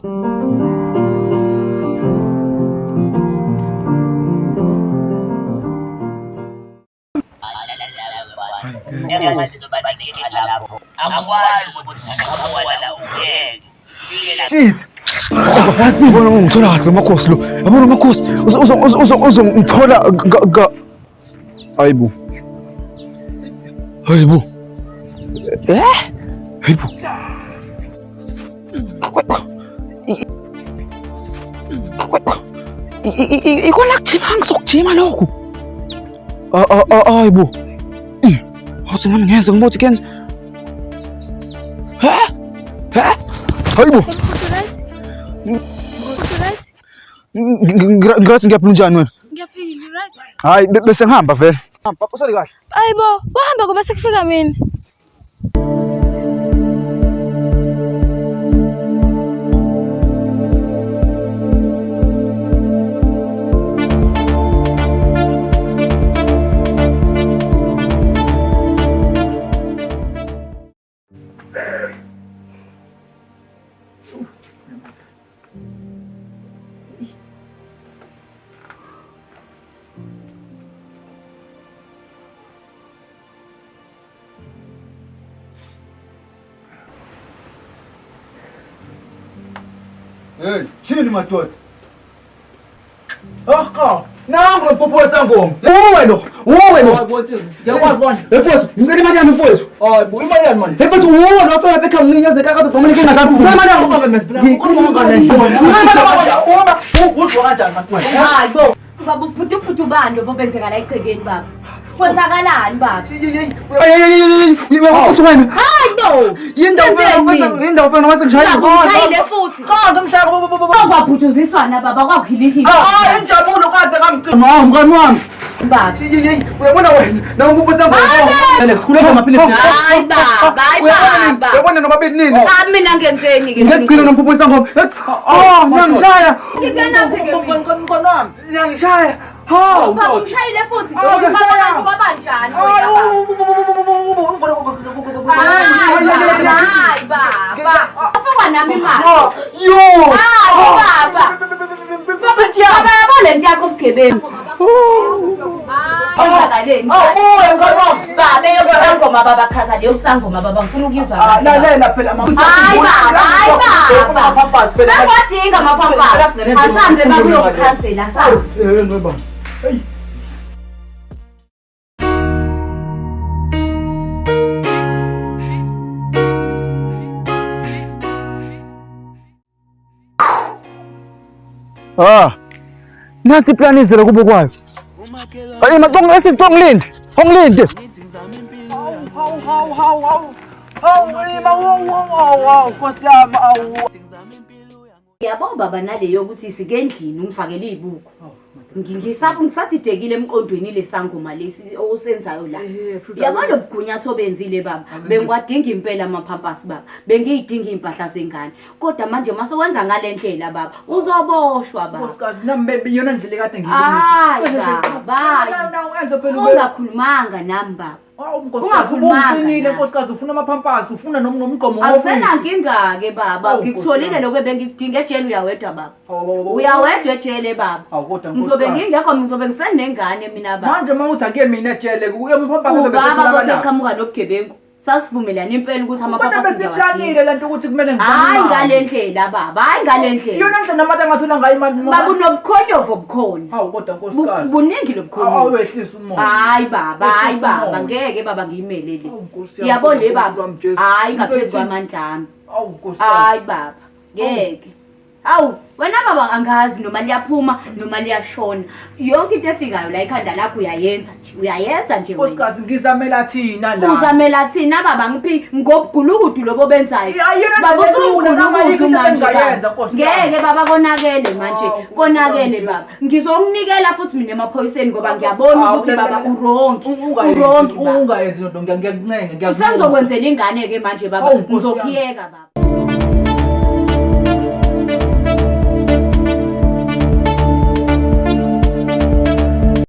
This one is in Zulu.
Shit. Yazi bona ungithola kahle umakhosi lo. Yabona umakhosi uzongithola ga Hayibo. Hayibo. Eh? Hayibo. Ikona kujima ngizokujima lokhu. Hayibo. Awuthi nami ngenze ngibothi kuyenza. Ha? Ha? Hayibo. Ngithi ngiyaphila unjani wena? Ngiyaphila, right? Hayi bese ngihamba vele. Hamba, usole kahle. Hayibo, wahamba kuba sekufika mina. Hey, chini madoda. Aha, nangu lo mpopo wesangoma. Uwe lo, uwe lo. Ngiyakwazi konje. Hey mfowethu, ngicela imali yami mfowethu. Hayi bo, imali yani manje. Hey mfowethu, uwe lo mfowethu ekhaya nginyaze kakade ugqoka inkinga zakho. Ngicela imali yami. Ungabe mesibila. Ukhuluma ngale Uzwa kanjani manje? Hayi bo. Baba uphuthuphuthu bani lobo benzeka la egcekeni baba? Kwenzakalani baba? Uthi wena Hayi bo. yindawo yindawo fena wase ngishayile. Baba umshayile futhi. Cha ngimshaya bo bo bo bo. Kwabhuduziswana baba kwakuhilihili. Ah, injabulo kade ngamcima. Hawu mngani wami. Baba. Uyabona wena nawe umpuphu wesangoma. Alex, khuleka amaphilisi. Hayi baba, hayi baba. Uyabona nobabili nini? Ah mina ngenzeni ke? Ngekugcina nompuphu wesangoma. Oh, ngiyangishaya. Ngingenaphi ke mina? Mngani wami. Ngiyangishaya. Hawu. Baba umshayile futhi. Baba kanti wabanjani wena baba? Hayi baba, hayi baba. Afakwa nami imali. Yo. Hayi baba. Baba baba yabo le nto yakho ubugebengu. Kwenzakaleni? Awubuye mngani wami. Baba eyokusangoma baba chaza leyo kusangoma baba ngifuna ukuyizwa kahle. Lalela phela mama. Hayi baba, hayi baba. Amapampasi phela. Bawadinga amapampasi. Asambe baba uyokuchazela asambe. Eh ngoba. Hey. Ah. Nansi iplani izele kubo kwayo. Hayi macongo esisi ongilinde. Ongilinde. Hawu hawu hawu hawu. Hawu ima hawu hawu hawu Nkosi yami awu. Yabo baba nale yokuthi sike endlini ungifakele izibuko. Ngisaba ngisadidekile emqondweni lesangoma lesi osenzayo la. Yabo lo bugunyathi obenzile baba. Bengiwadinga impela amaphampasi baba. Bengiyidinga impahla zengane. Kodwa manje mase wenza ngale ndlela baba, uzoboshwa baba. Nkosikazi nami iyona ndlela ekade Hayi baba. Enze phela Ungakhulumanga nami baba. Ungakhulumanga Ungakhulumanga nami. nkosikazi ufuna amaphampasi ufuna nomgqomo. Awusenankinga-ke baba, Awu, Nkosi ngikutholile yami. lokho ebengikudinga ejele uyawedwa baba. Uyawedwa ejele baba. Awu kodwa Ngizobe nkosikazi. ngingekho ngizobe ngisenengane mina baba. Manje uma uthi akuye mina ejele kuye amaphampasi Ubaba bothi eqhamuka nobugebengu. Sasivumelana impela ukuthi Kodwa amaphampasi siyawadinga. besiplanile lento ukuthi kumele Hayi ngale ndlela baba, hayi ngale ndlela. Iyona ndlela namata angathola ngayo imali. Baba unobukhonyovu obukhona. Hawu kodwa nkosikazi. Buningi lobukhonyovu. Awehlisa umoya. Hayi baba, hayi Wehlisa baba, umoya. ngeke baba ngiyimele le. Awu, Nkosi yami, Yabo le Nkosi baba. wami, Jesu. Hayi ngaphezu Ngizoyithini? kwamandla ami. Awu nkosikazi. Hayi baba, ngeke. Hawu, wena baba angazi noma liyaphuma noma liyashona. Yonke into efikayo la ekhanda lakho uyayenza nje, uyayenza nje wena. Nkosikazi ngizamela thina la. Uzamela thina baba ngiphi ngobugulukudu lobo benzayo. Ya, yena Baba nje lula, noma ayikho usungugulukudu into manje engingayenza, baba. Nkosi yami. Ngeke baba konakele manje, Awu, konakele Nkosi baba. Ngizokunikela futhi mina emaphoyiseni ngoba ngiyabona Awu, ukuthi lalela, baba lalela. uwrong. Uwrong baba. Ungayenzi lento ngiyakuncenga ngiyakuncenga. Sengizokwenzela ingane ke manje baba, Awu, Nkosi yami. ngizokuyeka baba.